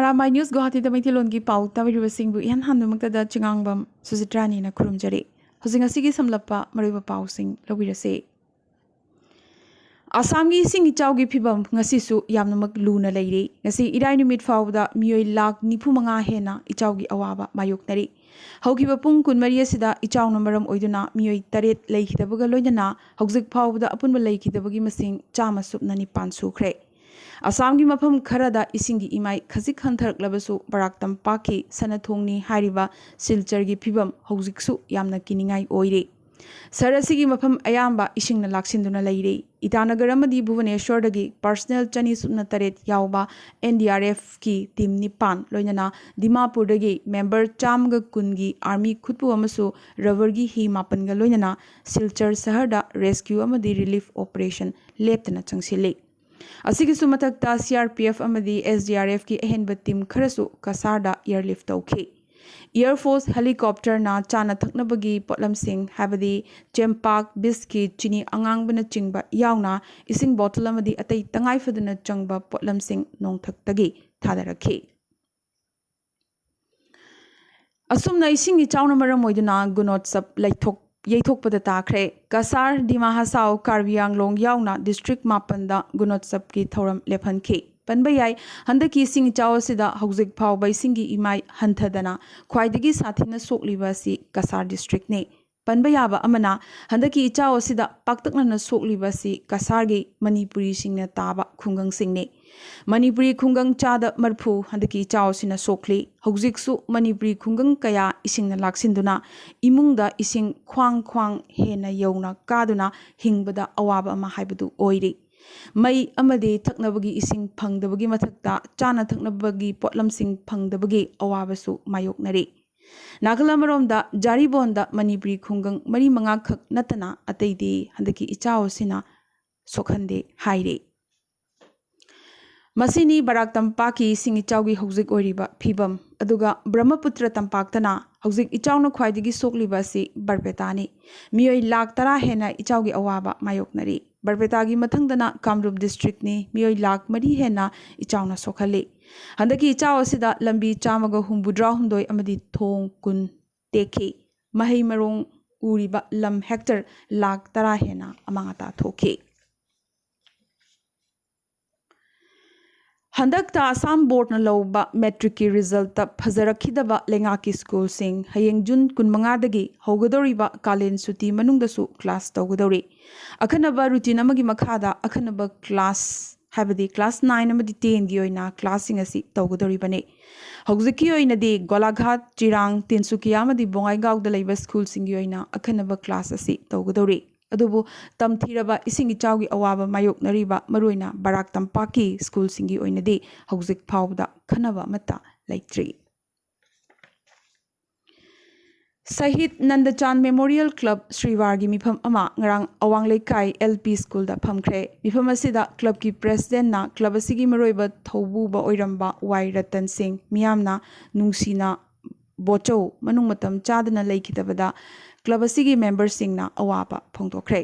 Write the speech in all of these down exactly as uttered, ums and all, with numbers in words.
ꯔꯥꯃꯥꯏ news ꯒꯨꯋꯥꯍꯥꯇꯤꯗ ꯃꯩꯇꯩꯂꯣꯟꯒꯤ ꯄꯥꯎ ꯇꯥꯕꯤꯔꯤꯕꯁꯤꯡꯕꯨ ꯏꯍꯥꯟ ꯍꯥꯟꯕꯃꯛꯇꯗ ꯆꯤꯉꯥꯡꯕꯝ ꯁꯨꯖꯤꯇ꯭ꯔꯥꯅꯤꯅ ꯈꯨꯔꯨꯝꯖꯔꯤ꯫ ꯍꯧꯖꯤꯛ ꯉꯁꯤꯒꯤ ꯁꯝꯂꯞꯄ ꯃꯔꯨꯑꯣꯏꯕ ꯄꯥꯎꯁꯤꯡ ꯂꯧꯕꯤꯔꯁꯤ꯫ ꯑꯁꯥꯝꯒꯤ ꯏꯁꯤꯡ ꯏꯆꯥꯎꯒꯤ ꯐꯤꯕꯝ ꯉꯁꯤꯁꯨ ꯌꯥꯝꯅꯃꯛ ꯂꯨꯅ ꯂꯩꯔꯤ꯫ ꯉꯁꯤ ꯏꯔꯥꯏ ꯅꯨꯃꯤꯠ ꯐꯥꯎꯕꯗ ꯃꯤꯑꯣꯏ ꯂꯥꯈ ꯅꯤꯐꯨ ꯃꯉꯥ ꯍꯦꯟꯅ ꯏꯆꯥꯎꯒꯤ ꯑꯋꯥꯕ ꯃꯥꯌꯣꯛꯅꯔꯤ꯫ ꯍꯧꯈꯤꯕ ꯄꯨꯡ ꯀꯨꯟꯃꯔꯤ ꯑꯁꯤꯗ ꯏꯆꯥꯎꯅ ꯃꯔꯝ ꯑꯣꯏꯗꯨꯅ ꯃꯤꯑꯣꯏ ꯇꯔꯦꯠ ꯂꯩꯈꯤꯗꯕꯒ ꯂꯣꯏꯅꯅ ꯍꯧꯖꯤꯛ ꯐꯥꯎꯕꯗ ꯑꯄꯨꯟꯕ ꯂꯩꯈꯤꯗꯕꯒꯤ ꯃꯁꯤꯡ ꯆꯥꯝꯃ ꯁꯨꯞꯅ ꯅꯤꯄꯥꯟ ꯁꯨꯈ꯭ꯔꯦ꯫ ꯑꯁꯥꯝꯒꯤ ꯃꯐꯝ ꯈꯔꯗ ꯏꯁꯤꯡꯒꯤ ꯏꯃꯥꯏ ꯈꯖꯤꯛ ꯍꯟꯊꯔꯛꯂꯕꯁꯨ ꯕꯔꯥꯛ ꯇꯝꯄꯥꯛꯀꯤ ꯁꯅꯥꯊꯣꯡꯅꯤ ꯍꯥꯏꯔꯤꯕ ꯁꯤꯜꯆꯔꯒꯤ ꯐꯤꯕꯝ ꯍꯧꯖꯤꯛꯁꯨ ꯌꯥꯝꯅ ꯀꯤꯅꯤꯡꯉꯥꯏ ꯑꯣꯏꯔꯤ꯫ ꯁꯍꯔ ꯑꯁꯤꯒꯤ ꯃꯐꯝ ꯑꯌꯥꯝꯕ ꯏꯁꯤꯡꯅ ꯂꯥꯛꯁꯤꯟꯗꯨꯅ ꯂꯩꯔꯤ꯫ ꯏꯇꯥꯅꯒꯔ ꯑꯃꯗꯤ ꯚꯨꯕꯅꯦꯁ꯭ꯋꯔꯗꯒꯤ ꯄꯔꯁꯅꯦꯜ ꯆꯅꯤ ꯁꯨꯞꯅ ꯇꯔꯦꯠ ꯌꯥꯎꯕ ꯑꯦꯟ ꯗꯤ ꯑꯥꯔ ꯑꯦꯐꯀꯤ ꯇꯤꯝ ꯅꯤꯄꯥꯟ, ꯂꯣꯏꯅꯅ ꯗꯤꯃꯥꯄꯨꯔꯗꯒꯤ ꯃꯦꯝꯕꯔ ꯆꯥꯝꯃꯒ ꯀꯨꯟꯒꯤ ꯑꯥꯔꯃꯤ ꯈꯨꯠꯄꯨ ꯑꯃꯁꯨ ꯔꯕꯔꯒꯤ ꯍꯤ ꯃꯥꯄꯟꯒ ꯂꯣꯏꯅꯅ ꯁꯤꯜꯆꯔ ꯁꯍꯔꯗ ꯔꯦꯁꯀ꯭ꯌꯨ ꯑꯃꯗꯤ ꯔꯤꯂꯤꯐ ꯑꯣꯄꯔꯦꯁꯟ ꯂꯦꯞꯇꯅ ꯆꯪꯁꯤꯜꯂꯤ꯫ ꯑꯁꯤꯒꯤꯁꯨ ꯃꯊꯛꯇ ꯁꯤ ꯑꯥꯔ ꯄꯤ ꯑꯦꯐ ꯑꯃꯗꯤ ꯑꯦꯁ ꯗꯤ ꯑꯥꯔ ꯑꯦꯐꯀꯤ ꯑꯍꯦꯟꯕ ꯇꯤꯝ ꯈꯔꯁꯨ ꯀꯁꯥꯔꯗ ꯑꯦꯌꯔꯂꯤꯐ ꯇꯧꯈꯤ꯫ ꯑꯦꯌꯔ ꯐꯣꯔꯁ ꯍꯦꯂꯤꯀꯣꯞꯇꯔꯅ ꯆꯥꯅ ꯊꯛꯅꯕꯒꯤ ꯄꯣꯠꯂꯝꯁꯤꯡ, ꯍꯥꯏꯕꯗꯤ ꯆꯦꯡꯄꯥꯛ, ꯕꯤꯁꯀꯤꯠ, ꯆꯤꯅꯤ ꯑꯉꯥꯡꯕꯅꯆꯤꯡꯕ ꯌꯥꯎꯅ ꯏꯁꯤꯡ ꯕꯣꯇꯜ ꯑꯃꯗꯤ ꯑꯇꯩ ꯇꯉꯥꯏ ꯐꯗꯅ ꯆꯪꯕ ꯄꯣꯠꯂꯝꯁꯤꯡ ꯅꯣꯡꯊꯛꯇꯒꯤ ꯊꯥꯗꯔꯛꯈꯤ꯫ ꯑꯁꯨꯝꯅ ꯏꯁꯤꯡ ꯏꯆꯥꯎꯅ ꯃꯔꯝ ꯑꯣꯏꯗꯨꯅ ꯒꯨꯅꯣꯠꯁꯕ ꯂꯩꯊꯣꯛ-, ꯌꯩꯊꯣꯛꯄꯗ ꯇꯥꯈ꯭ꯔꯦ꯫ ꯀꯁꯥꯔ, ꯗꯤꯃꯥ ꯍꯁꯥꯎ, ꯀꯥꯔꯕꯤ ꯑꯪꯂꯣꯡ ꯌꯥꯎꯅ ꯗꯤꯁꯇ꯭ꯔꯤꯛ ꯃꯥꯄꯟꯗ ꯒꯨꯅꯣꯠꯁꯕꯀꯤ ꯊꯧꯔꯝ ꯂꯦꯞꯍꯟꯈꯤ꯫ ꯄꯟꯕ ꯌꯥꯏ, ꯍꯟꯗꯛꯀꯤ ꯏꯁꯤꯡ ꯏꯆꯥꯎ ꯑꯁꯤꯗ ꯍꯧꯖꯤꯛ ꯐꯥꯎꯕ ꯏꯁꯤꯡꯒꯤ ꯏꯃꯥꯏ ꯍꯟꯊꯗꯅ ꯈ꯭ꯋꯥꯏꯗꯒꯤ ꯁꯥꯊꯤꯅ ꯁꯣꯛꯂꯤꯕ ꯑꯁꯤ ꯀꯁꯥꯔ ꯗꯤꯁꯇ꯭ꯔꯤꯛꯅꯤ꯫ ꯄꯟꯕ ꯌꯥꯕ ꯑꯃꯅ, ꯍꯟꯗꯛꯀꯤ ꯏꯆꯥꯎ ꯑꯁꯤꯗ ꯄꯥꯛꯇꯛꯅꯅ ꯁꯣꯛꯂꯤꯕ ꯑꯁꯤ ꯀꯁꯥꯔꯒꯤ ꯃꯅꯤꯄꯨꯔꯤꯁꯤꯡꯅ ꯇꯥꯕ ꯈꯨꯡꯒꯪꯁꯤꯡꯅꯤ꯫ ꯃꯅꯤꯄꯨꯔꯤ ꯈꯨꯡꯒꯪ ꯆꯥꯗ ꯃꯔꯤꯐꯨ ꯍꯟꯗꯛꯀꯤ ꯏꯆꯥꯎ ꯑꯁꯤꯅ ꯁꯣꯛꯂꯤ꯫ ꯍꯧꯖꯤꯛꯁꯨ ꯃꯅꯤꯄꯨꯔꯤ ꯈꯨꯡꯒꯪ ꯀꯌꯥ ꯏꯁꯤꯡꯅ ꯂꯥꯛꯁꯤꯟꯗꯨꯅ ꯏꯃꯨꯡꯗ ꯏꯁꯤꯡ ꯈ꯭ꯋꯥꯡ ꯈ꯭ꯋꯥꯡ ꯍꯦꯟꯅ ꯌꯧꯅ ꯀꯥꯗꯨꯅ ꯍꯤꯡꯕꯗ ꯑꯋꯥꯕ ꯑꯃ ꯍꯥꯏꯕꯗꯨ ꯑꯣꯏꯔꯤ꯫ ꯃꯩ ꯑꯃꯗꯤ ꯊꯛꯅꯕꯒꯤ ꯏꯁꯤꯡ ꯐꯪꯗꯕꯒꯤ ꯃꯊꯛꯇ ꯆꯥꯅ ꯊꯛꯅꯕꯒꯤ ꯄꯣꯠꯂꯝꯁꯤꯡ ꯐꯪꯗꯕꯒꯤ ꯑꯋꯥꯕꯁꯨ ꯃꯥꯌꯣꯛꯅꯔꯤ꯫ ꯅꯥꯀꯜ ꯑꯃꯔꯣꯝꯗ ꯖꯥꯔꯤꯕꯣꯟꯗ ꯃꯅꯤꯄꯨꯔꯤ ꯈꯨꯡꯒꯪ ꯃꯔꯤ ꯃꯉꯥꯈꯛ ꯅꯠꯇꯅ ꯑꯇꯩꯗꯤ ꯍꯟꯗꯛꯀꯤ ꯏꯆꯥꯎ ꯑꯁꯤꯅ ꯁꯣꯛꯍꯟꯗꯦ ꯍꯥꯏꯔꯤ꯫ ꯃꯁꯤꯅꯤ ꯕꯔꯥꯛ ꯇꯝꯄꯥꯛꯀꯤ ꯏꯁꯤꯡ ꯏꯆꯥꯎꯒꯤ ꯍꯧꯖꯤꯛ ꯑꯣꯏꯔꯤꯕ ꯐꯤꯕꯝ꯫ ꯑꯗꯨꯒ ꯕ꯭ꯔꯍ꯭ꯃꯄꯨꯇ꯭ꯔ ꯇꯝꯄꯥꯛꯇꯅ ꯍꯧꯖꯤꯛ ꯏꯆꯥꯎꯅ ꯈ꯭ꯋꯥꯏꯗꯒꯤ ꯁꯣꯛꯂꯤꯕ ꯑꯁꯤ ꯕꯔꯄꯦꯇꯥꯅꯤ꯫ ꯃꯤꯑꯣꯏ ꯂꯥꯈ ꯇꯔꯥ ꯍꯦꯟꯅ ꯏꯆꯥꯎꯒꯤ ꯑꯋꯥꯕ ꯃꯥꯌꯣꯛꯅꯔꯤ꯫ ꯕꯔꯄꯦꯇꯥꯒꯤ ꯃꯊꯪꯗꯅ ꯀꯥꯃꯔꯨꯞ ꯗꯤꯁꯇ꯭ꯔꯤꯛꯅꯤ꯫ ꯃꯤꯑꯣꯏ ꯂꯥꯈ ꯃꯔꯤ ꯍꯦꯟꯅ ꯏꯆꯥꯎꯅ ꯁꯣꯛꯍꯜꯂꯤ꯫ ꯍꯟꯗꯛꯀꯤ ꯏꯆꯥꯎ ꯑꯁꯤꯗ ꯂꯝꯕꯤ ꯆꯥꯝꯃꯒ ꯍꯨꯝꯐꯨꯇꯔꯥꯍꯨꯝꯗꯣꯏ ꯑꯃꯗꯤ ꯊꯣꯡ ꯀꯨꯟ ꯇꯦꯛꯈꯤ꯫ ꯃꯍꯩ ꯃꯔꯣꯡ ꯎꯔꯤꯕ ꯂꯝ ꯍꯦꯛꯇꯔ ꯂꯥꯈ ꯇꯔꯥ ꯍꯦꯟꯅ ꯑꯃꯥꯡ ꯑꯇꯥ ꯊꯣꯛꯈꯤ꯫ ꯍꯟꯗꯛꯇ ꯑꯁꯥꯝ ꯕꯣꯔꯗꯅ ꯂꯧꯕ ꯃꯦꯇ꯭ꯔꯤꯛꯀꯤ ꯔꯤꯖꯜꯇ ꯐꯖꯔꯛꯈꯤꯗꯕ ꯂꯩꯉꯥꯛꯀꯤ ꯁ꯭ꯀꯨꯜꯁꯤꯡ ꯍꯌꯦꯡ ꯖꯨꯟ ꯀꯨꯟꯃꯉꯥꯗꯒꯤ ꯍꯧꯒꯗꯧꯔꯤꯕ ꯀꯥꯂꯦꯟ ꯁꯨꯇꯤ ꯃꯅꯨꯡꯗꯁꯨ ꯀ꯭ꯂꯥꯁ ꯇꯧꯒꯗꯧꯔꯤ꯫ ꯑꯈꯟꯅꯕ ꯔꯨꯇꯤꯟ ꯑꯃꯒꯤ ꯃꯈꯥꯗ ꯑꯈꯟꯅꯕ ꯀ꯭ꯂꯥꯁ, ꯍꯥꯏꯕꯗꯤ ꯀ꯭ꯂꯥꯁ ꯅꯥꯏꯟ ꯑꯃꯗꯤ ꯇꯦꯟꯒꯤ ꯑꯣꯏꯅ ꯀ꯭ꯂꯥꯁꯁꯤꯡ ꯑꯁꯤ ꯇꯧꯒꯗꯧꯔꯤꯕꯅꯤ꯫ ꯍꯧꯖꯤꯛꯀꯤ ꯑꯣꯏꯅꯗꯤ ꯒꯣꯂꯥꯘꯥꯠ, ꯆꯤꯔꯥꯡ, ꯇꯤꯟꯁꯨꯀꯤꯌꯥ ꯑꯃꯗꯤ ꯕꯣꯉꯥꯏꯒꯥꯎꯗ ꯂꯩꯕ ꯁ꯭ꯀꯨꯜꯁꯤꯡꯒꯤ ꯑꯣꯏꯅ ꯑꯈꯟꯅꯕ ꯀ꯭ꯂꯥꯁ ꯑꯁꯤ ꯇꯧꯒꯗꯧꯔꯤ꯫ ꯑꯗꯨꯕꯨ ꯇꯝꯊꯤꯔꯕ ꯏꯁꯤꯡ ꯏꯆꯥꯎꯒꯤ ꯑꯋꯥꯕ ꯃꯥꯌꯣꯛꯅꯔꯤꯕ ꯃꯔꯨꯑꯣꯏꯅ ꯕꯔꯥꯛ ꯇꯝꯄꯥꯛꯀꯤ ꯁ꯭ꯀꯨꯜꯁꯤꯡꯒꯤ ꯑꯣꯏꯅꯗꯤ ꯍꯧꯖꯤꯛ ꯐꯥꯎꯕꯗ ꯈꯟꯅꯕ ꯑꯃꯠꯇ ꯂꯩꯇ꯭ꯔꯤ꯫ ꯁꯍꯤꯗ ꯅꯟꯗꯆꯥꯟ ꯃꯦꯃꯣꯔꯤꯌꯦꯜ ꯀ꯭ꯂꯕ ꯁ꯭ꯔꯤꯋꯥꯔꯒꯤ ꯃꯤꯐꯝ ꯑꯃ ꯉꯔꯥꯡ ꯑꯋꯥꯡ ꯂꯩꯀꯥꯏ ꯑꯦꯜ ꯄꯤ ꯁ꯭ꯀꯨꯜꯗ ꯐꯝꯈ꯭ꯔꯦ꯫ ꯃꯤꯐꯝ ꯑꯁꯤꯗ ꯀ꯭ꯂꯕꯀꯤ ꯄ꯭ꯔꯦꯁꯤꯗꯦꯟꯠꯅ ꯀ꯭ꯂꯕ ꯑꯁꯤꯒꯤ ꯃꯔꯨꯑꯣꯏꯕ ꯊꯧꯕꯨꯕ ꯑꯣꯏꯔꯝꯕ ꯋꯥꯏ ꯔꯇꯟ ꯁꯤꯡ, ꯃꯤꯌꯥꯝꯅ ꯅꯨꯡꯁꯤꯅ ꯕꯣꯆꯧ ꯃꯅꯨꯡ ꯃꯇꯝ ꯆꯥꯗꯅ ꯂꯩꯈꯤꯗꯕꯗ ꯀ꯭ꯂꯕ ꯑꯁꯤꯒꯤ ꯃꯦꯝꯕꯔꯁꯤꯡꯅ ꯑꯋꯥꯕ ꯐꯣꯡꯗꯣꯛꯈ꯭ꯔꯦ꯫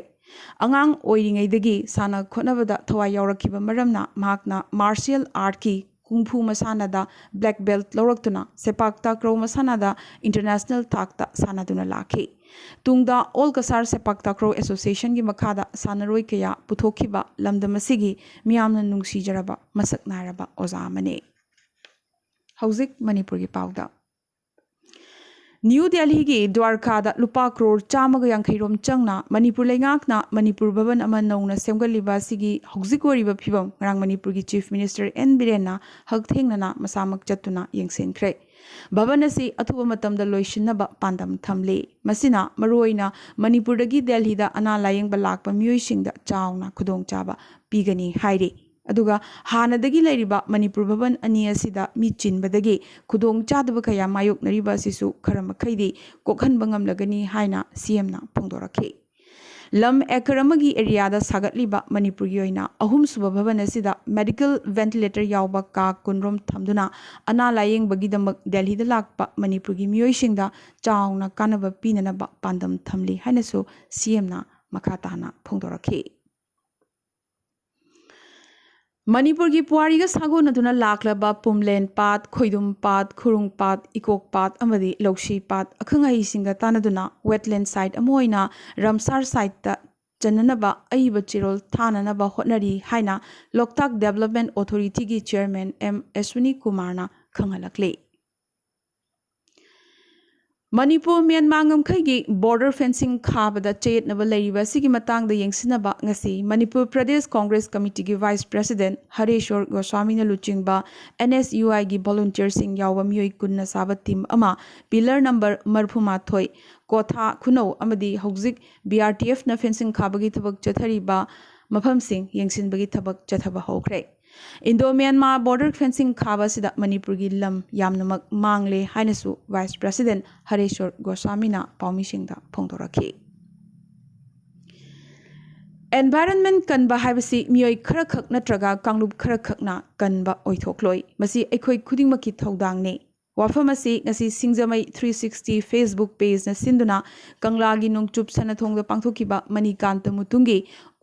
ꯑꯉꯥꯡ ꯑꯣꯏꯔꯤꯉꯩꯗꯒꯤ ꯁꯥꯟꯅ ꯈꯣꯠꯅꯕꯗ ꯊꯋꯥꯏ ꯌꯥꯎꯔꯛꯈꯤꯕ ꯃꯔꯝꯅ ꯃꯍꯥꯛꯅ ꯃꯥꯔꯁꯤꯌꯦꯜ ꯑꯥꯔꯠꯀꯤ ꯀꯨꯡꯐꯨ ꯃꯁꯥꯟꯅꯗ ꯕ꯭ꯂꯦꯛ ꯕꯦꯜꯠ ꯂꯧꯔꯛꯇꯨꯅ ꯁꯦꯄꯥꯛ ꯇꯥꯀ꯭ꯔꯧ ꯃꯁꯥꯟꯅꯗ ꯏꯟꯇꯔꯅꯦꯁꯅꯦꯜ ꯊꯥꯛꯇ ꯁꯥꯟꯅꯗꯨꯅ ꯂꯥꯛꯈꯤ꯫ ꯇꯨꯡꯗ ꯑꯣꯜ ꯀꯁꯥꯔ ꯁꯦꯄꯥꯛ ꯇꯥꯀ꯭ꯔꯧ ꯑꯦꯁꯣꯁꯤꯌꯦꯁꯟꯒꯤ ꯃꯈꯥꯗ ꯁꯥꯟꯅꯔꯣꯏ ꯀꯌꯥ ꯄꯨꯊꯣꯛꯈꯤꯕ ꯂꯝꯗꯝ ꯑꯁꯤꯒꯤ ꯃꯤꯌꯥꯝꯅ ꯅꯨꯡꯁꯤꯖꯔꯕ ꯃꯁꯛ ꯅꯥꯏꯔꯕ ꯑꯣꯖꯥ ꯑꯃꯅꯤ꯫ ꯍꯧꯖꯤꯛ ꯃꯅꯤꯄꯨꯔꯒꯤ ꯄꯥꯎꯗ꯫ ꯅ꯭ꯌꯨ ꯗꯦꯜꯍꯤꯒꯤ ꯗ꯭ꯋꯥꯔꯀꯥꯗ ꯂꯨꯄꯥ ꯀ꯭ꯔꯣꯔ ꯆꯥꯝꯃꯒ ꯌꯥꯡꯈꯩ ꯔꯣꯝ ꯆꯪꯅ ꯃꯅꯤꯄꯨꯔ ꯂꯩꯉꯥꯛꯅ ꯃꯅꯤꯄꯨꯔ ꯚꯕꯟ ꯑꯃ ꯅꯧꯅ ꯁꯦꯝꯒꯠꯂꯤꯕ ꯑꯁꯤꯒꯤ ꯍꯧꯖꯤꯛ ꯑꯣꯏꯔꯤꯕ ꯐꯤꯕꯝ ꯉꯔꯥꯡ ꯃꯅꯤꯄꯨꯔꯒꯤ ꯆꯤꯐ ꯃꯤꯅꯤꯁꯇꯔ ꯑꯦꯟ ꯕꯤꯔꯦꯟꯅ ꯍꯛꯊꯦꯡꯅꯅ ꯃꯁꯥꯃꯛ ꯆꯠꯇꯨꯅ ꯌꯦꯡꯁꯤꯟꯈ꯭ꯔꯦ꯫ ꯚꯕꯟ ꯑꯁꯤ ꯑꯊꯨꯕ ꯃꯇꯝꯗ ꯂꯣꯏꯁꯤꯟꯅꯕ ꯄꯥꯟꯗꯝ ꯊꯝꯂꯤ꯫ ꯃꯁꯤꯅ ꯃꯔꯨꯑꯣꯏꯅ ꯃꯅꯤꯄꯨꯔꯗꯒꯤ ꯗꯦꯜꯍꯤꯗ ꯑꯅꯥ ꯂꯥꯌꯦꯡꯕ ꯂꯥꯛꯄ ꯃꯤꯑꯣꯏꯁꯤꯡꯗ ꯆꯥꯎꯅ ꯈꯨꯗꯣꯡꯆꯥꯕ ꯄꯤꯒꯅꯤ ꯍꯥꯏꯔꯤ꯫ ꯑꯗꯨꯒ ꯍꯥꯟꯅꯗꯒꯤ ꯂꯩꯔꯤꯕ ꯃꯅꯤꯄꯨꯔ ꯚꯕꯟ ꯑꯅꯤ ꯑꯁꯤꯗ ꯃꯤ ꯆꯤꯟꯕꯗꯒꯤ ꯈꯨꯗꯣꯡꯆꯥꯗꯕ ꯀꯌꯥ ꯃꯥꯌꯣꯛꯅꯔꯤꯕ ꯑꯁꯤꯁꯨ ꯈꯔ ꯃꯈꯩꯗꯤ ꯀꯣꯛꯍꯟꯕ ꯉꯝꯂꯒꯅꯤ ꯍꯥꯏꯅ ꯁꯤ ꯑꯦꯝꯅ ꯐꯣꯡꯗꯣꯔꯛꯈꯤ꯫ ꯂꯝ ꯑꯦꯀꯔ ꯑꯃꯒꯤ ꯑꯦꯔꯤꯌꯥꯗ ꯁꯥꯒꯠꯂꯤꯕ ꯃꯅꯤꯄꯨꯔꯒꯤ ꯑꯣꯏꯅ ꯑꯍꯨꯝꯁꯨꯕ ꯚꯕꯟ ꯑꯁꯤꯗ ꯃꯦꯗꯤꯀꯦꯜ ꯚꯦꯟꯇꯤꯂꯦꯇꯔ ꯌꯥꯎꯕ ꯀꯥ ꯀꯨꯟꯔꯣꯝ ꯊꯝꯗꯨꯅ ꯑꯅꯥ ꯂꯥꯌꯦꯡꯕꯒꯤꯗꯃꯛ ꯗꯦꯜꯍꯤꯗ ꯂꯥꯛꯄ ꯃꯅꯤꯄꯨꯔꯒꯤ ꯃꯤꯑꯣꯏꯁꯤꯡꯗ ꯆꯥꯎꯅ ꯀꯥꯟꯅꯕ ꯄꯤꯅꯅꯕ ꯄꯥꯟꯗꯝ ꯊꯝꯂꯤ ꯍꯥꯏꯅꯁꯨ ꯁꯤ ꯑꯦꯝꯅ ꯃꯈꯥ ꯇꯥꯅ ꯐꯣꯡꯗꯣꯔꯛꯈꯤ꯫ ꯃꯅꯤꯄꯨꯔꯒꯤ ꯄꯨꯋꯥꯔꯤꯒ ꯁꯥꯒꯣꯟꯅꯗꯨꯅ ꯂꯥꯛꯂꯕ ꯄꯨꯝꯂꯦꯟ ꯄꯥꯠ, ꯈꯣꯏꯗꯨꯝ ꯄꯥꯠ, ꯈꯨꯔꯨꯡ ꯄꯥꯠ, ꯏꯀꯣꯛ ꯄꯥꯠ ꯑꯃꯗꯤ ꯂꯧꯁꯤ ꯄꯥꯠ ꯑꯈꯪ ꯑꯍꯩꯁꯤꯡꯒ ꯇꯥꯟꯅꯗꯨꯅ wetland site ꯑꯃ ꯑꯣꯏꯅ ꯔꯥꯝꯁꯥꯔ siteꯇ ꯆꯟꯅꯅꯕ ꯑꯏꯕ ꯆꯦꯔꯣꯜ ꯊꯥꯅꯅꯕ ꯍꯣꯠꯅꯔꯤ ꯍꯥꯏꯅ ꯂꯣꯛꯇꯥꯛ Development Authorityꯒꯤ chairman ꯑꯦꯝ ꯑꯦꯁ꯭ꯋꯤꯅꯤ ꯀꯨꯃꯥꯔꯅ ꯈꯪꯍꯜꯂꯛꯂꯤ꯫ ꯃꯅꯤꯄꯨꯔ ꯃ꯭ꯌꯥꯟꯃꯥꯔ ꯉꯝꯈꯩꯒꯤ border fencing ꯈꯥꯕꯗ ꯆꯌꯦꯠꯅꯕ ꯂꯩꯔꯤꯕ ꯑꯁꯤꯒꯤ ꯃꯇꯥꯡꯗ ꯌꯦꯡꯁꯤꯟꯅꯕ ꯉꯁꯤ ꯃꯅꯤꯄꯨꯔ ꯄ꯭ꯔꯗꯦꯁ ꯀꯣꯡꯒ꯭ꯔꯦꯁ ꯀꯃꯤꯇꯤꯒꯤ vice president ꯍꯔꯦꯁ꯭ꯋꯔ ꯒꯣꯁ꯭ꯋꯥꯃꯤꯅ ꯂꯨꯆꯤꯡꯕ NSUIꯒꯤ volunteerꯁꯤꯡ ꯌꯥꯎꯕ ꯃꯤꯑꯣꯏ ꯀꯨꯟꯅ ꯁꯥꯕ team ꯑꯃ pillar number ꯃꯔꯤꯐꯨ ꯃꯥꯊꯣꯏ, ꯀꯣꯊꯥ ꯈꯨꯅꯧ ꯑꯃꯗꯤ ꯍꯧꯖꯤꯛ BRTFꯅ fencing ꯈꯥꯕꯒꯤ ꯊꯕꯛ ꯆꯠꯊꯔꯤꯕ ꯃꯐꯝꯁꯤꯡ ꯌꯦꯡꯁꯤꯟꯕꯒꯤ ꯊꯕꯛ ꯆꯠꯊꯕ ꯍꯧꯈ꯭ꯔꯦ꯫ Indo Myanmar border fencing ꯈꯥꯕ ꯑꯁꯤꯗ ꯃꯅꯤꯄꯨꯔꯒꯤ ꯂꯝ ꯌꯥꯝꯅꯃꯛ ꯃꯥꯡꯂꯦ ꯍꯥꯏꯅꯁꯨ vice president ꯍꯔꯦꯁ꯭ꯋꯔ ꯒꯣꯁ꯭ꯋꯥꯃꯤꯅ ꯄꯥꯎꯃꯤꯁꯤꯡꯗ ꯐꯣꯡꯗꯣꯔꯛꯈꯤ꯫ Environment ꯀꯟꯕ ꯍꯥꯏꯕꯁꯤ ꯃꯤꯑꯣꯏ ꯈꯔꯈꯛ ꯅꯠꯇ꯭ꯔꯒ ꯀꯥꯡꯂꯨꯞ ꯈꯔꯈꯛꯅ ꯀꯟꯕ ꯑꯣꯏꯊꯣꯛꯂꯣꯏ꯫ ꯃꯁꯤ ꯑꯩꯈꯣꯏ ꯈꯨꯗꯤꯡꯃꯛꯀꯤ ꯊꯧꯗꯥꯡꯅꯤ꯫ ꯋꯥꯐꯝ ꯑꯁꯤ ꯉꯁꯤ ꯁꯤꯡꯖꯃꯩ three sixty Facebook pageꯅ ꯁꯤꯟꯗꯨꯅ ꯀꯪꯂꯥꯒꯤ ꯅꯣꯡꯆꯨꯞ ꯁꯅꯊꯣꯡꯗ ꯄꯥꯡꯊꯣꯛꯈꯤꯕ ꯃꯅꯤꯀꯥꯟꯇ ꯃꯨꯇꯨꯝꯒꯤ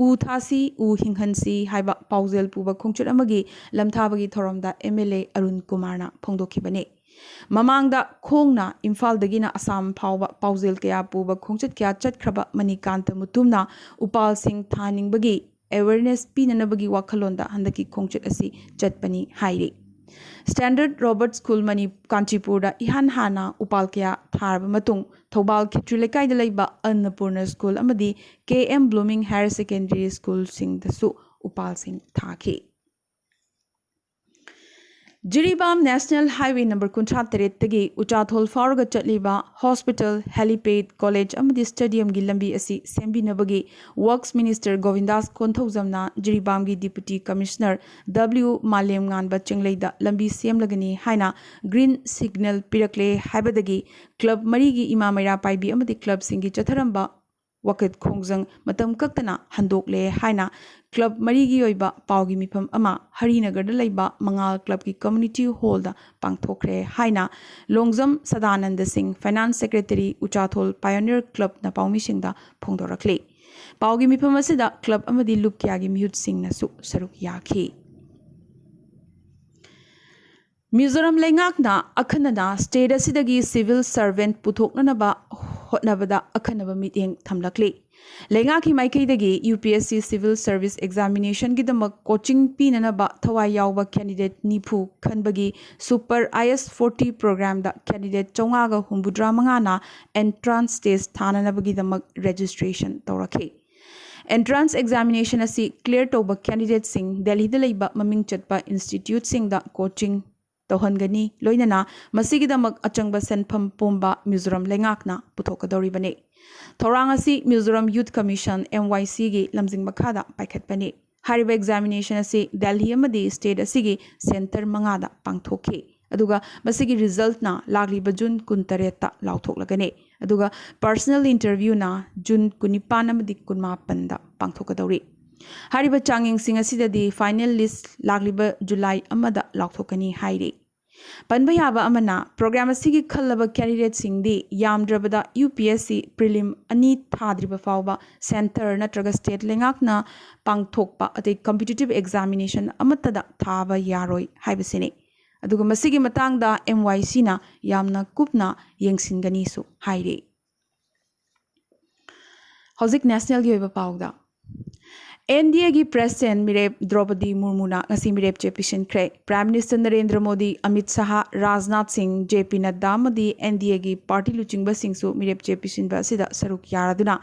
"ꯎ ꯊꯥꯁꯤ, ꯎ ꯍꯤꯡꯍꯟꯁꯤ" ꯍꯥꯏꯕ ꯄꯥꯎꯖꯦꯜ ꯄꯨꯕ ꯈꯣꯡꯆꯠ ꯑꯃꯒꯤ ꯂꯝꯊꯥꯕꯒꯤ ꯊꯧꯔꯝꯗ MLA ꯑꯔꯨꯟ ꯀꯨꯃꯥꯔꯅ ꯐꯣꯡꯗꯣꯛꯈꯤꯕꯅꯤ꯫ ꯃꯃꯥꯡꯗ ꯈꯣꯡꯅ ꯏꯝꯐꯥꯜꯗꯒꯤꯅ ꯑꯁꯥꯝ ꯐꯥꯎꯕ ꯄꯥꯎꯖꯦꯜ ꯀꯌꯥ ꯄꯨꯕ ꯈꯣꯡꯆꯠ ꯀꯌꯥ ꯆꯠꯈ꯭ꯔꯕ ꯃꯅꯤꯀꯥꯟꯇ ꯃꯨꯇꯨꯝꯅ ꯎꯄꯥꯜꯁꯤꯡ ꯊꯥꯅꯤꯡꯕꯒꯤ awareness ꯄꯤꯅꯅꯕꯒꯤ ꯋꯥꯈꯜꯂꯣꯟꯗ ꯍꯟꯗꯛꯀꯤ ꯈꯣꯡꯆꯠ ꯑꯁꯤ ꯆꯠꯄꯅꯤ ꯍꯥꯏꯔꯤ꯫ Standard Robert School ꯃꯅꯤ-, ꯀꯥꯟꯆꯤꯄꯨꯔꯗ ꯏꯍꯥꯟ ꯍꯥꯟꯅ ꯎꯄꯥꯜ ꯀꯌꯥ ꯊꯥꯔꯕ ꯃꯇꯨꯡ, ꯊꯧꯕꯥꯜ ꯈꯦꯇ꯭ꯔꯤ ꯂꯩꯀꯥꯏꯗ ꯂꯩꯕ ꯑꯟꯅꯄꯨꯔꯅ School ꯑꯃꯗꯤ K M Blooming Higher Secondary Schoolꯁꯤꯡꯗꯁꯨ ꯎꯄꯥꯜꯁꯤꯡ ꯊꯥꯈꯤ꯫ ꯖꯤꯔꯤꯕꯥꯝ National Highway number ꯀꯨꯟꯊ꯭ꯔꯥ ꯇꯔꯦꯠꯇꯒꯤ ꯎꯆꯥꯊꯣꯜ ꯐꯥꯎꯔꯒ ꯆꯠꯂꯤꯕ hospital, helipad, college ꯑꯃꯗꯤ stadiumꯒꯤ ꯂꯝꯕꯤ ꯑꯁꯤ ꯁꯦꯝꯕꯤꯅꯕꯒꯤ Works Minister ꯒꯣꯕꯤꯟꯗꯥꯁ ꯀꯣꯟꯊꯧꯖꯝꯅ ꯖꯤꯔꯤꯕꯥꯝꯒꯤ Deputy Commissioner W ꯃꯥꯂꯦꯝꯉꯥꯟꯕ ꯆꯤꯡꯂꯩꯗ ꯂꯝꯕꯤ ꯁꯦꯝꯂꯒꯅꯤ ꯍꯥꯏꯅ green signal ꯄꯤꯔꯛꯂꯦ ꯍꯥꯏꯕꯗꯒꯤ club ꯃꯔꯤꯒꯤ ꯏꯃꯥ ꯃꯩꯔꯥ ꯄꯥꯏꯕꯤ ꯑꯃꯗꯤ clubꯁꯤꯡꯒꯤ ꯆꯠꯊꯔꯝꯕ ꯋꯥꯀꯠ ꯈꯣꯡꯖꯪ ꯃꯇꯝ ꯀꯛꯇꯅ ꯍꯟꯗꯣꯛꯂꯦ ꯍꯥꯏꯅ club ꯃꯔꯤꯒꯤ ꯑꯣꯏꯕ ꯄꯥꯎꯒꯤ ꯃꯤꯐꯝ ꯑꯃ ꯍꯔꯤꯅꯒꯔꯗ ꯂꯩꯕ ꯃꯉꯥꯜ clubꯀꯤ community hallꯗ ꯄꯥꯡꯊꯣꯛꯈ꯭ꯔꯦ ꯍꯥꯏꯅ ꯂꯣꯡꯖꯝ ꯁꯗꯥꯅꯟꯗ ꯁꯤꯡ, Finance Secretary, ꯎꯆꯥꯊꯣꯜ Pioneer Clubꯅ ꯄꯥꯎꯃꯤꯁꯤꯡꯗ ꯐꯣꯡꯗꯣꯔꯛꯂꯤ꯫ ꯄꯥꯎꯒꯤ ꯃꯤꯐꯝ ꯑꯁꯤꯗ club ꯑꯃꯗꯤ ꯂꯨꯞ ꯀꯌꯥꯒꯤ ꯃꯤꯍꯨꯠꯁꯤꯡꯅꯁꯨ ꯁꯔꯨꯛ ꯌꯥꯈꯤ꯫ ꯃꯤꯖꯣꯔꯥꯝ ꯂꯩꯉꯥꯛꯅ ꯑꯈꯟꯅꯅ state ꯑꯁꯤꯗꯒꯤ civil servant ꯄꯨꯊꯣꯛꯅꯅꯕ ꯍꯣꯠꯅꯕꯗ ꯑꯈꯟꯅꯕ ꯃꯤꯠꯌꯦꯡ ꯊꯝꯂꯛꯂꯤ꯫ ꯂꯩꯉꯥꯛꯀꯤ ꯃꯥꯏꯀꯩꯗꯒꯤ UPSC civil service examinationꯒꯤꯗꯃꯛ coaching ꯄꯤꯅꯅꯕ ꯊꯋꯥꯏ ꯌꯥꯎꯕ candidate ꯅꯤꯐꯨ ꯈꯟꯕꯒꯤ Super IAS forty programꯗ candidate ꯆꯥꯝꯃꯉꯥꯒ ꯍꯨꯝꯐꯨꯇꯔꯥ ꯃꯉꯥꯅ entrance test ꯊꯥꯅꯅꯕꯒꯤꯗꯃꯛ registration ꯇꯧꯔꯛꯈꯤ꯫ Entrance examination ꯑꯁꯤ clear ꯇꯧꯕ candidateꯁꯤꯡ ꯗꯦꯜꯍꯤꯗ ꯂꯩꯕ ꯃꯃꯤꯡ ꯆꯠꯄ instituteꯁꯤꯡꯗ coaching ꯇꯧꯍꯟꯒꯅꯤ, ꯂꯣꯏꯅꯅ ꯃꯁꯤꯒꯤꯗꯃꯛ ꯑꯆꯪꯕ ꯁꯦꯟꯐꯝ ꯄꯨꯝꯕ ꯃꯤꯖꯣꯔꯥꯝ ꯂꯩꯉꯥꯛꯅ ꯄꯨꯊꯣꯛꯀꯗꯧꯔꯤꯕꯅꯤ꯫ ꯊꯧꯔꯥꯡ ꯑꯁꯤ Mizoram Youth Commission, MYCꯒꯤ ꯂꯝꯖꯤꯡ ꯃꯈꯥꯗ ꯄꯥꯏꯈꯠꯄꯅꯤ꯫ ꯍꯥꯏꯔꯤꯕ examination ꯑꯁꯤ ꯗꯦꯜꯍꯤ ꯑꯃꯗꯤ state ꯑꯁꯤꯒꯤ centre ꯃꯉꯥꯗ ꯄꯥꯡꯊꯣꯛꯈꯤ꯫ ꯑꯗꯨꯒ ꯃꯁꯤꯒꯤ resultꯅ ꯂꯥꯛꯂꯤꯕ June ꯀꯨꯟꯇꯔꯦꯠꯇ ꯂꯥꯎꯊꯣꯛꯂꯒꯅꯤ꯫ ꯑꯗꯨꯒ personal interviewꯅ June ꯀꯨꯟꯅꯤꯄꯥꯟ ꯑꯃꯗꯤ ꯀꯨꯟꯃꯥꯄꯟꯗ ꯄꯥꯡꯊꯣꯛꯀꯗꯧꯔꯤ꯫ ꯍꯥꯏꯔꯤꯕ ꯆꯥꯡꯌꯦꯡꯁꯤꯡ ꯑꯁꯤꯗꯗꯤ final list ꯂꯥꯛꯂꯤꯕ July ꯑꯃꯗ ꯂꯥꯎꯊꯣꯛꯀꯅꯤ ꯍꯥꯏꯔꯤ꯫ ꯄꯟꯕ ꯌꯥꯕ ꯑꯃꯅ, program ꯑꯁꯤꯒꯤ ꯈꯜꯂꯕ candidateꯁꯤꯡꯗꯤ ꯌꯥꯝꯗ꯭ꯔꯕꯗ UPSC prelim ꯑꯅꯤ ꯊꯥꯗ꯭ꯔꯤꯕ ꯐꯥꯎꯕ centre ꯅꯠꯇ꯭ꯔꯒ state ꯂꯩꯉꯥꯛꯅ ꯄꯥꯡꯊꯣꯛꯄ ꯑꯇꯩ competitive examination ꯑꯃꯠꯇꯗ ꯊꯥꯕ ꯌꯥꯔꯣꯏ ꯍꯥꯏꯕꯁꯤꯅꯤ꯫ ꯑꯗꯨꯒ ꯃꯁꯤꯒꯤ ꯃꯇꯥꯡꯗ MYCꯅ ꯌꯥꯝꯅ ꯀꯨꯞꯅ ꯌꯦꯡꯁꯤꯟꯒꯅꯤꯁꯨ ꯍꯥꯏꯔꯤ꯫ ꯍꯧꯖꯤꯛ nationalꯒꯤ ꯑꯣꯏꯕ ꯄꯥꯎꯗ, NDAꯒꯤ president ꯃꯤꯔꯦꯞ ꯗ꯭ꯔꯧꯄꯗꯤ ꯃꯨꯔꯃꯨꯅ ꯉꯁꯤ ꯃꯤꯔꯦꯞ ꯆꯦ ꯄꯤꯁꯤꯟꯈ꯭ꯔꯦ꯫ Prime Minister ꯅꯔꯦꯟꯗ꯭ꯔ ꯃꯣꯗꯤ, ꯑꯃꯤꯠ ꯁꯍꯥ, ꯔꯥꯖꯅꯥꯊ ꯁꯤꯡ, JP ꯅꯗ꯭ꯗꯥ ꯑꯃꯗꯤ NDAꯒꯤ party ꯂꯨꯆꯤꯡꯕꯁꯤꯡꯁꯨ ꯃꯤꯔꯦꯞ ꯆꯦ ꯄꯤꯁꯤꯟꯕ ꯑꯁꯤꯗ ꯁꯔꯨꯛ ꯌꯥꯔꯗꯨꯅ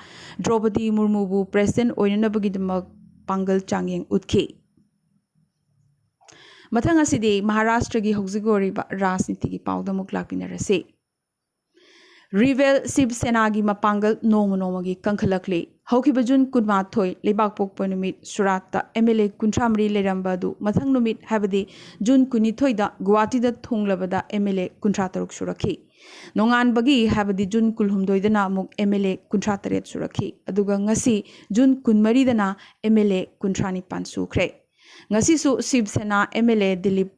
ꯗ꯭ꯔꯧꯄꯗꯤ ꯃꯨꯔꯃꯨꯕꯨ president ꯑꯣꯏꯅꯅꯕꯒꯤꯗꯃꯛ ꯄꯥꯡꯒꯜ ꯆꯥꯡꯌꯦꯡ ꯎꯠꯈꯤ꯫ ꯃꯊꯪ ꯑꯁꯤꯗꯤ ꯃꯍꯥꯔꯥꯁꯇ꯭ꯔꯒꯤ ꯍꯧꯖꯤꯛ ꯑꯣꯏꯔꯤꯕ ꯔꯥꯖꯅꯤꯇꯤꯒꯤ ꯄꯥꯎꯗ ꯑꯃꯨꯛ ꯂꯥꯛꯃꯤꯟꯅꯔꯁꯤ꯫ ꯔꯤꯕꯦꯜ ꯁꯤꯕ ꯁꯦꯅꯥꯒꯤ ꯃꯄꯥꯡꯒꯜ ꯅꯣꯡꯃ ꯅꯣꯡꯃꯒꯤ ꯀꯟꯈꯠꯂꯛꯂꯤ꯫ ꯍꯧꯈꯤꯕ June ꯀꯨꯟꯃꯥꯊꯣꯏ ꯂꯩꯕꯥꯛꯄꯣꯛꯄ ꯅꯨꯃꯤꯠ ꯁꯨꯔꯥꯠꯇ MLA ꯀꯨꯟꯊ꯭ꯔꯥ ꯃꯔꯤ ꯂꯩꯔꯝꯕ ꯑꯗꯨ ꯃꯊꯪ ꯅꯨꯃꯤꯠ, ꯍꯥꯏꯕꯗꯤ June ꯀꯨꯟꯅꯤꯊꯣꯏꯗ ꯒꯨꯋꯥꯍꯥꯇꯤꯗ ꯊꯨꯡꯂꯕꯗ MLA ꯀꯨꯟꯊ꯭ꯔꯥ ꯇꯔꯨꯛ ꯁꯨꯔꯛꯈꯤ꯫ ꯅꯣꯡꯉꯥꯟꯕꯒꯤ, ꯍꯥꯏꯕꯗꯤ June ꯀꯨꯟꯍꯨꯝꯗꯣꯏꯗꯅ ꯑꯃꯨꯛ MLA ꯀꯨꯟꯊ꯭ꯔꯥ ꯇꯔꯦꯠ ꯁꯨꯔꯛꯈꯤ꯫ ꯑꯗꯨꯒ ꯉꯁꯤ June ꯀꯨꯟꯃꯔꯤꯗꯅ MLA ꯀꯨꯟꯊ꯭ꯔꯥ ꯅꯤꯄꯥꯟ ꯁꯨꯈ꯭ꯔꯦ꯫ ꯉꯁꯤꯁꯨ ꯁꯤꯕ ꯁꯦꯅꯥ MLA ꯗꯤꯂꯤꯞ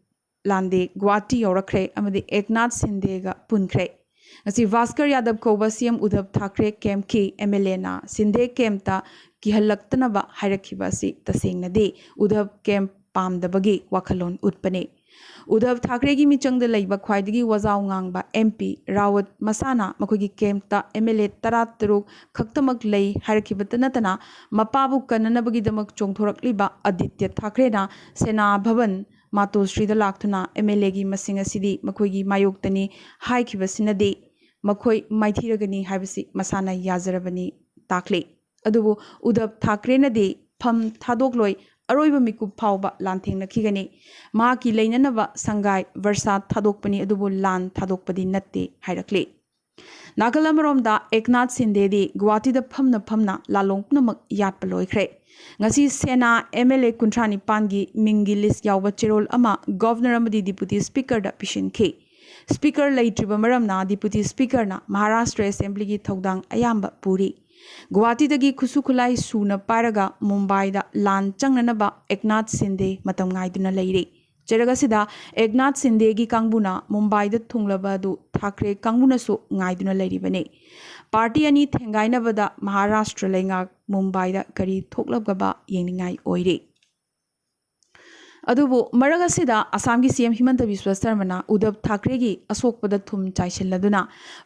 ꯂꯥꯟꯗꯦ ꯒꯨꯋꯥꯍꯥꯇꯤ ꯌꯧꯔꯛꯈ꯭ꯔꯦ ꯑꯃꯗꯤ ꯑꯦꯛꯅꯥꯊ ꯁꯤꯟꯗꯦꯒ ꯄꯨꯟꯈ꯭ꯔꯦ꯫ ꯉꯁꯤ ꯚꯥꯁꯀꯔ ꯌꯥꯗꯕ ꯀꯧꯕ CM ꯎꯗꯕ ꯊꯥꯀ꯭ꯔꯦ campꯀꯤ MLAꯅ ꯁꯤꯟꯗꯦ campꯇ ꯀꯤꯍꯜꯂꯛꯇꯅꯕ ꯍꯥꯏꯔꯛꯈꯤꯕ ꯑꯁꯤ ꯇꯁꯦꯡꯅꯗꯤ ꯎꯗꯕ camp ꯄꯥꯝꯗꯕꯒꯤ ꯋꯥꯈꯜꯂꯣꯟ ꯎꯠꯄꯅꯤ꯫ ꯎꯗꯕ ꯊꯥꯀ꯭ꯔꯦꯒꯤ ꯃꯤꯆꯪꯗ ꯂꯩꯕ ꯈ꯭ꯋꯥꯏꯗꯒꯤ ꯋꯥꯖꯥꯎ ꯉꯥꯡꯕ ꯑꯦꯝ ꯄꯤ ꯔꯥꯋꯠ ꯃꯁꯥꯅ ꯃꯈꯣꯏꯒꯤ ꯀꯦꯝꯞꯇ ꯑꯦꯝ ꯑꯦꯜ ꯑꯦ ꯇꯔꯥ ꯇꯔꯨꯛ ꯈꯛꯇꯃꯛ ꯂꯩ ꯍꯥꯏꯔꯛꯈꯤꯕꯇ ꯅꯠꯇꯅ, ꯃꯄꯥꯕꯨ ꯀꯟꯅꯅꯕꯒꯤꯗꯃꯛ ꯆꯣꯡꯊꯣꯔꯛꯂꯤꯕ ꯑꯗꯤꯇ꯭ꯌ ꯊꯥꯀ꯭ꯔꯦꯅ ꯁꯦꯅꯥ ꯚꯕꯟ ꯃꯥꯇꯣꯁ꯭ꯔꯤꯗ ꯂꯥꯛꯇꯨꯅ ꯑꯦꯝ ꯑꯦꯜ ꯑꯦꯒꯤ ꯃꯁꯤꯡ ꯑꯁꯤꯗꯤ ꯃꯈꯣꯏꯒꯤ ꯃꯥꯌꯣꯛꯇꯅꯤ ꯍꯥꯏꯈꯤꯕꯁꯤꯅꯗꯤ ꯃꯈꯣꯏ ꯃꯥꯏꯊꯤꯔꯒꯅꯤ ꯍꯥꯏꯕꯁꯤ ꯃꯁꯥꯅ ꯌꯥꯖꯔꯕꯅꯤ ꯇꯥꯛꯂꯤ꯫ ꯑꯗꯨꯕꯨ ꯎꯗꯕ ꯊꯥꯀ꯭ꯔꯦꯅꯗꯤ ꯐꯝ ꯊꯥꯗꯣꯛꯂꯣꯏ, ꯑꯔꯣꯏꯕ ꯃꯤꯀꯨꯞ ꯐꯥꯎꯕ ꯂꯥꯟꯊꯦꯡꯅꯈꯤꯒꯅꯤ, ꯃꯍꯥꯛꯀꯤ ꯂꯩꯅꯅꯕ ꯁꯪꯒꯥꯏ ꯕꯔꯁꯥ ꯊꯥꯗꯣꯛꯄꯅꯤ, ꯑꯗꯨꯕꯨ ꯂꯥꯟ ꯊꯥꯗꯣꯛꯄꯗꯤ ꯅꯠꯇꯦ ꯍꯥꯏꯔꯛꯂꯤ꯫ ꯅꯥꯀꯜ ꯑꯃꯔꯣꯝꯗ ꯑꯦꯛꯅꯥꯊ ꯁꯤꯟꯗꯦꯗꯤ ꯒꯨꯋꯥꯍꯥꯇꯤꯗ ꯐꯝꯅ ꯐꯝꯅ ꯂꯥꯂꯣꯡ ꯄꯨꯝꯅꯃꯛ ꯌꯥꯠꯄ ꯂꯣꯏꯈ꯭ꯔꯦ꯫ ꯉꯁꯤ ꯁꯦꯅꯥ ꯑꯦꯝ ꯑꯦꯜ ꯑꯦ ꯀꯨꯟꯊ꯭ꯔꯥ ꯅꯤꯄꯥꯟꯒꯤ ꯃꯤꯡꯒꯤ ꯂꯤꯁ ꯌꯥꯎꯕ ꯆꯦꯔꯣꯜ ꯑꯃ ꯒꯚꯔꯅꯔ ꯑꯃꯗꯤ ꯗꯤꯄꯨꯇꯤ ꯁ꯭ꯄꯤꯀꯔꯗ ꯄꯤꯁꯤꯟꯈꯤ꯫ ꯁ꯭ꯄꯤꯀꯔ ꯂꯩꯇ꯭ꯔꯤꯕ ꯃꯔꯝꯅ ꯗꯤꯄꯨꯇꯤ ꯁ꯭ꯄꯤꯀꯔꯅ ꯃꯍꯥꯔꯥꯁꯇ꯭ꯔ ꯑꯦꯁꯦꯝꯕ꯭ꯂꯤꯒꯤ ꯊꯧꯗꯥꯡ ꯑꯌꯥꯝꯕ ꯄꯨꯔꯤ꯫ ꯒꯨꯋꯥꯍꯥꯇꯤꯗꯒꯤ ꯈꯨꯠꯁꯨ ꯈꯨꯠꯂꯥꯏ ꯁꯨꯅ ꯄꯥꯏꯔꯒ ꯃꯨꯝꯕꯥꯏꯗ ꯂꯥꯟ ꯆꯪꯅꯅꯕ ꯑꯦꯛꯅꯥꯊ ꯁꯤꯟꯗꯦ ꯃꯇꯝ ꯉꯥꯏꯗꯨꯅ ꯂꯩꯔꯤ꯫ ꯆꯩꯔꯛ ꯑꯁꯤꯗ ꯑꯦꯛꯅꯥꯊ ꯁꯤꯟꯗꯦꯒꯤ ꯀꯥꯡꯕꯨꯅ ꯃꯨꯝꯕꯥꯏꯗ ꯊꯨꯡꯂꯕ ꯑꯗꯨ ꯊꯥꯀ꯭ꯔꯦ ꯀꯥꯡꯕꯨꯅꯁꯨ ꯉꯥꯏꯗꯨꯅ ꯂꯩꯔꯤꯕꯅꯤ꯫ ꯄꯥꯔꯇꯤ ꯑꯅꯤ ꯊꯦꯡꯒꯥꯏꯅꯕꯗ ꯃꯍꯥꯔꯥꯁꯇ꯭ꯔ ꯂꯩꯉꯥꯛ ꯃꯨꯝꯕꯥꯏꯗ ꯀꯔꯤ ꯊꯣꯛꯂꯒꯕ ꯌꯦꯡꯅꯤꯡꯉꯥꯏ ꯑꯣꯏꯔꯤ꯫ ꯑꯗꯨꯕꯨ ꯃꯔꯛ ꯑꯁꯤꯗ ꯑꯁꯥꯝꯒꯤ ꯁꯤ ꯑꯦꯝ ꯍꯤꯃꯟꯇ ꯕꯤꯁ꯭ꯋ ꯁꯔꯃꯅ ꯎꯗꯕ ꯊꯥꯀ꯭ꯔꯦꯒꯤ ꯑꯁꯣꯛꯄꯗ ꯊꯨꯝ ꯆꯥꯏꯁꯤꯜꯂꯗꯨꯅ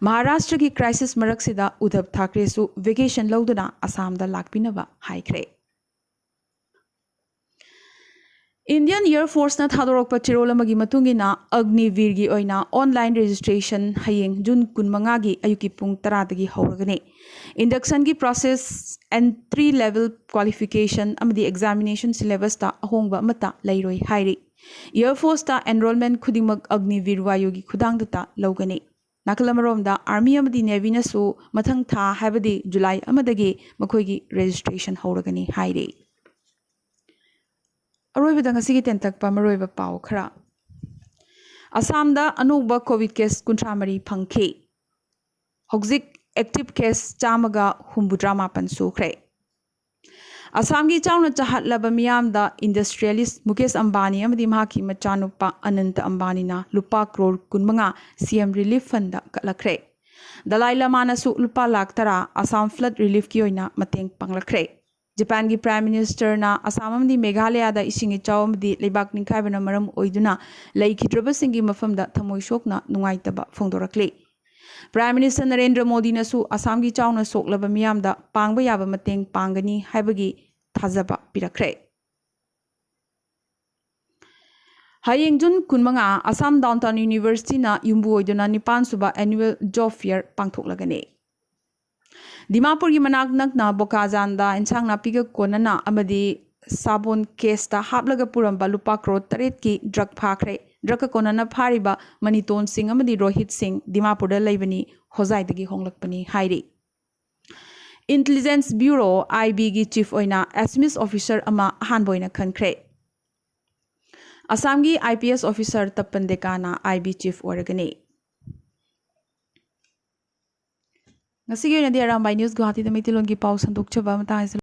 ꯃꯍꯥꯔꯥꯁꯇ꯭ꯔꯒꯤ ꯀ꯭ꯔꯥꯏꯁꯤꯁ ꯃꯔꯛꯁꯤꯗ ꯎꯗꯕ ꯊꯥꯀ꯭ꯔꯦꯁꯨ ꯚꯦꯀꯦꯁꯟ ꯂꯧꯗꯨꯅ ꯑꯁꯥꯝꯗ ꯂꯥꯛꯄꯤꯅꯕ ꯍꯥꯏꯈ꯭ꯔꯦ꯫ ꯏꯟꯗꯤꯌꯟ ꯑꯦꯌꯔ ꯐꯣꯔꯁꯅ ꯊꯥꯗꯣꯔꯛꯄ ꯆꯦꯔꯣꯜ ꯑꯃꯒꯤ ꯃꯇꯨꯡ ꯏꯟꯅ ꯑꯒꯅꯤꯚꯤꯔꯒꯤ ꯑꯣꯏꯅ ꯑꯣꯟꯂꯥꯏꯟ ꯔꯦꯖꯤꯁꯇ꯭ꯔꯦꯁꯟ ꯍꯌꯦꯡ ꯖꯨꯟ ꯀꯨꯟꯃꯉꯥꯒꯤ ꯑꯌꯨꯛꯀꯤ ꯄꯨꯡ ꯇꯔꯥꯗꯒꯤ ꯍꯧꯔꯒꯅꯤ꯫ ꯏꯟꯗꯛꯁꯟꯒꯤ ꯄ꯭ꯔꯣꯁꯦꯁ ꯑꯦꯟꯇ꯭ꯔꯤ ꯂꯦꯚꯦꯜ ꯀ꯭ꯋꯥꯂꯤꯐꯤꯀꯦꯁꯟ ꯑꯃꯗꯤ ꯑꯦꯛꯖꯥꯃꯤꯅꯦꯁꯟ ꯁꯤꯂꯦꯕꯁꯇ ꯑꯍꯣꯡꯕ ꯑꯃꯠꯇ ꯂꯩꯔꯣꯏ ꯍꯥꯏꯔꯤ꯫ ꯑꯦꯌꯔ ꯐꯣꯔꯁꯇ ꯑꯦꯟꯔꯣꯜꯃꯦꯟ ꯈꯨꯗꯤꯡꯃꯛ ꯑꯒꯅꯤꯚꯤꯔ ꯋꯥꯌꯨꯒꯤ ꯈꯨꯊꯥꯡꯗꯇ ꯂꯧꯒꯅꯤ꯫ ꯅꯥꯀꯜ ꯑꯃꯔꯣꯝꯗ ꯑꯥꯔꯃꯤ ꯑꯃꯗꯤ ꯅꯦꯚꯤꯅꯁꯨ ꯃꯊꯪ ꯊꯥ, ꯍꯥꯏꯕꯗꯤ ꯖꯨꯂꯥꯏ ꯑꯃꯗꯒꯤ ꯃꯈꯣꯏꯒꯤ ꯔꯦꯖꯤꯁꯇ꯭ꯔꯦꯁꯟ ꯍꯧꯔꯒꯅꯤ ꯍꯥꯏꯔꯤ꯫ ꯑꯔꯣꯏꯕꯗ ꯉꯁꯤꯒꯤ ꯇꯦꯟꯇꯛꯄ ꯃꯔꯨꯑꯣꯏꯕ ꯄꯥꯎ ꯈꯔ꯫ ꯑꯁꯥꯝꯗ ꯑꯅꯧꯕ ꯀꯣꯚꯤꯗ ꯀꯦꯁ ꯀꯨꯟꯊ꯭ꯔꯥ ꯃꯔꯤ ꯐꯪꯈꯤ꯫ ꯍꯧꯖꯤꯛ ꯑꯦꯛꯇꯤꯚ ꯀꯦꯁ ꯆꯥꯝꯃꯒ ꯍꯨꯝꯐꯨꯇꯔꯥ ꯃꯥꯄꯟ ꯁꯨꯈ꯭ꯔꯦ꯫ ꯑꯁꯥꯝꯒꯤ ꯆꯥꯎꯅ ꯆꯍꯠꯂꯕ ꯃꯤꯌꯥꯝꯗ ꯏꯟꯗꯁꯇ꯭ꯔꯤꯌꯦꯂꯤꯁ ꯃꯨꯀꯦꯁ ꯑꯝꯕꯥꯅꯤ ꯑꯃꯗꯤ ꯃꯍꯥꯛꯀꯤ ꯃꯆꯥꯅꯨꯄꯥ ꯑꯅꯟꯇ ꯑꯝꯕꯥꯅꯤꯅ ꯂꯨꯄꯥ ꯀ꯭ꯔꯣꯔ ꯀꯨꯟꯃꯉꯥ ꯁꯤ ꯑꯦꯝ ꯔꯤꯂꯤꯐ ꯐꯟꯗ ꯀꯠꯂꯛꯈ꯭ꯔꯦ꯫ ꯗꯂꯥꯏ ꯂꯃꯥꯅꯁꯨ ꯂꯨꯄꯥ ꯂꯥꯈ ꯇꯔꯥ ꯑꯁꯥꯝ ꯐ꯭ꯂꯗ ꯔꯤꯂꯤꯐꯀꯤ ꯑꯣꯏꯅ ꯃꯇꯦꯡ ꯄꯥꯡꯂꯛꯈ꯭ꯔꯦ꯫ ꯖꯄꯥꯟꯒꯤ Prime Ministerꯅ ꯑꯁꯥꯝ ꯑꯃꯗꯤ ꯃꯦꯘꯥꯂꯌꯥꯗ ꯏꯁꯤꯡ ꯏꯆꯥꯎ ꯑꯃꯗꯤ ꯂꯩꯕꯥꯛ ꯅꯤꯡꯈꯥꯏꯕꯅ ꯃꯔꯝ ꯑꯣꯏꯗꯨꯅ ꯂꯩꯈꯤꯗ꯭ꯔꯕꯁꯤꯡꯒꯤ ꯃꯐꯝꯗ ꯊꯃꯣꯏ ꯁꯣꯛꯅ ꯅꯨꯡꯉꯥꯏꯇꯕ ꯐꯣꯡꯗꯣꯔꯛꯂꯤ꯫ Prime Minister ꯅꯔꯦꯟꯗ꯭ꯔ ꯃꯣꯗꯤꯅꯁꯨ ꯑꯁꯥꯝꯒꯤ ꯆꯥꯎꯅ ꯁꯣꯛꯂꯕ ꯃꯤꯌꯥꯝꯗ ꯄꯥꯡꯕ ꯌꯥꯕ ꯃꯇꯦꯡ ꯄꯥꯡꯒꯅꯤ ꯍꯥꯏꯕꯒꯤ ꯊꯥꯖꯕ ꯄꯤꯔꯛꯈ꯭ꯔꯦ꯫ ꯍꯌꯦꯡ ꯖꯨꯟ ꯀꯨꯟꯃꯉꯥ, ꯑꯁꯥꯝ Downtown Universityꯅ ꯌꯨꯝꯕꯨ ꯑꯣꯏꯗꯨꯅ ꯅꯤꯄꯥꯟ ꯁꯨꯕ Annual Job Fair ꯄꯥꯡꯊꯣꯛꯂꯒꯅꯤ꯫ ꯗꯤꯃꯥꯄꯨꯔꯒꯤ ꯃꯅꯥꯛ ꯅꯛꯅ ꯕꯣꯀꯥꯖꯥꯟꯗ ꯏꯟꯁꯥꯡ ꯅꯥꯄꯤꯒ ꯀꯣꯟꯅꯅ ꯑꯃꯗꯤ ꯁꯥꯕꯣꯟ caseꯇ ꯍꯥꯞꯂꯒ ꯄꯨꯔꯝꯕ ꯂꯨꯄꯥ ꯀ꯭ꯔꯣꯔ ꯇꯔꯦꯠꯀꯤ drug ꯐꯥꯈ꯭ꯔꯦ꯫ Drugꯀ ꯀꯣꯟꯅꯅ ꯐꯥꯔꯤꯕ ꯃꯅꯤꯇꯣꯟ ꯁꯤꯡ ꯑꯃꯗꯤ ꯔꯣꯍꯤꯠ ꯁꯤꯡ ꯗꯤꯃꯥꯄꯨꯔꯗ ꯂꯩꯕꯅꯤ, ꯍꯣꯖꯥꯏꯗꯒꯤ ꯍꯣꯡꯂꯛꯄꯅꯤ ꯍꯥꯏꯔꯤ꯫ Intelligence Bureau, IBꯒꯤ chief ꯑꯣꯏꯅ Assamese officer ꯑꯃ ꯑꯍꯥꯟꯕ ꯑꯣꯏꯅ ꯈꯟꯈ꯭ꯔꯦ꯫ ꯑꯁꯥꯝꯒꯤ IPS officer ꯇꯄꯟ ꯗꯦꯀꯥꯅ IB chief ꯑꯣꯏꯔꯒꯅꯤ꯫ ꯉꯁꯤꯒꯤ ꯑꯣꯏꯅꯗꯤ ꯑꯔꯥꯝꯕꯥꯏ News ꯒꯨꯋꯥꯍꯥꯇꯤꯗ ꯃꯩꯇꯩꯂꯣꯟꯒꯤ ꯄꯥꯎ ꯁꯟꯗꯣꯛꯆꯕ ꯃꯇꯥꯡ ꯑꯁꯤꯗ